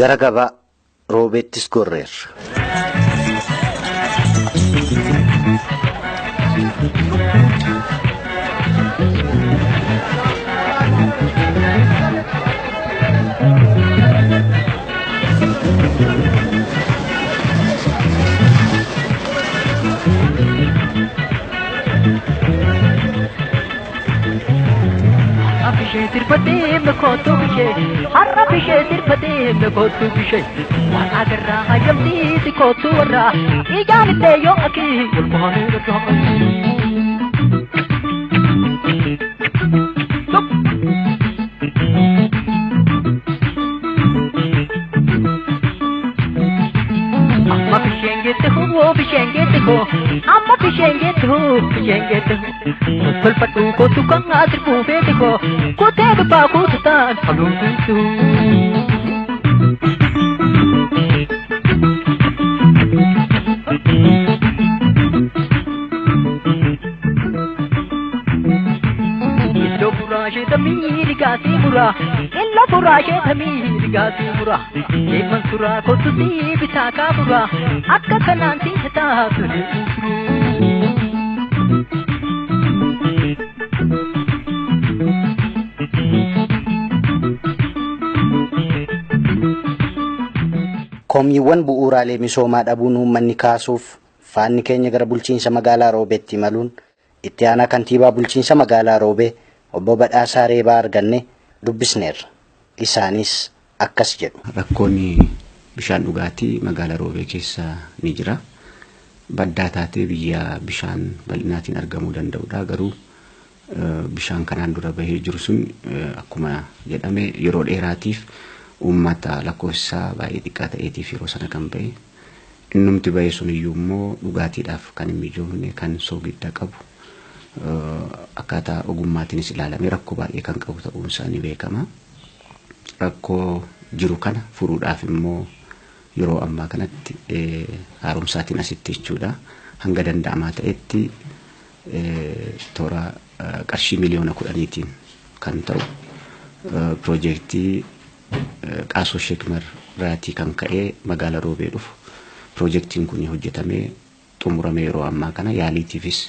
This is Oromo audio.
Gara gabaa Roobeettis gorreerra. Bishee sirbatee mekootu bishee har'a bishee sirbatee mekootu bishee waan agarraa hayyamtii si kootu warra ijaan illee yoo akii ol baanuu irraa. Amma bisheen geette hoo bisheen geette hoo amma bisheen geette hoo bisheen geette hoo tolfadhu kootu kan asirfuu feete hoo kotee dubbaa kootu taan halluun guutuu. Iddoo buraashee tamii rigaasii muraa Iddoo buraashee tamii rigaasii muraa Deeman suraa kootu si bitaa kaaburaa akka kanaan si hataa ture. Komiiwwan bu'uuraalee misoomaa dhabuun uummanni kaasuuf faanni keenya gara bulchiinsa magaalaa Roobeetti imaluun itti aanaa kantiibaa bulchiinsa magaalaa Roobee obbo Badhaasaa Reebaa arganne dubbisneerra. Isaanis akkas jedhu. Rakkoon bishaan dhugaatii magaalaa Roobee keessa ni jira. Baddaa taatee biyya bishaan bal'inaatiin argamuu danda'udha. Garuu bishaan kanaan dura bahee jiru sun akkuma jedhame yeroo dheeraatiif uummata lakkoofsa baay'ee xiqqaa ta'eetiif yeroo sana kan bahe. Innumti bahe sun iyyuu immoo dhugaatiidhaaf kan hin mijoofne kan soogidda qabu akkaataa ogummaatiinis ilaalamee rakkoo baay'ee kan qabu ta'uun isaa ni beekama. Rakkoo jiru kana furuudhaaf immoo yeroo ammaa kanatti haaromsaatiin asitti jechuudha. Hanga danda'amaa ta'etti toora qarshii 10 miliyoonaatiin kan ta'u piroojeektii Qaasoo Sheekmar Raatii kan ka'ee magaalaa Roobee dhufu. Piroojeektiin kun hojjetamee xumuramee yeroo ammaa kana yaaliitiifis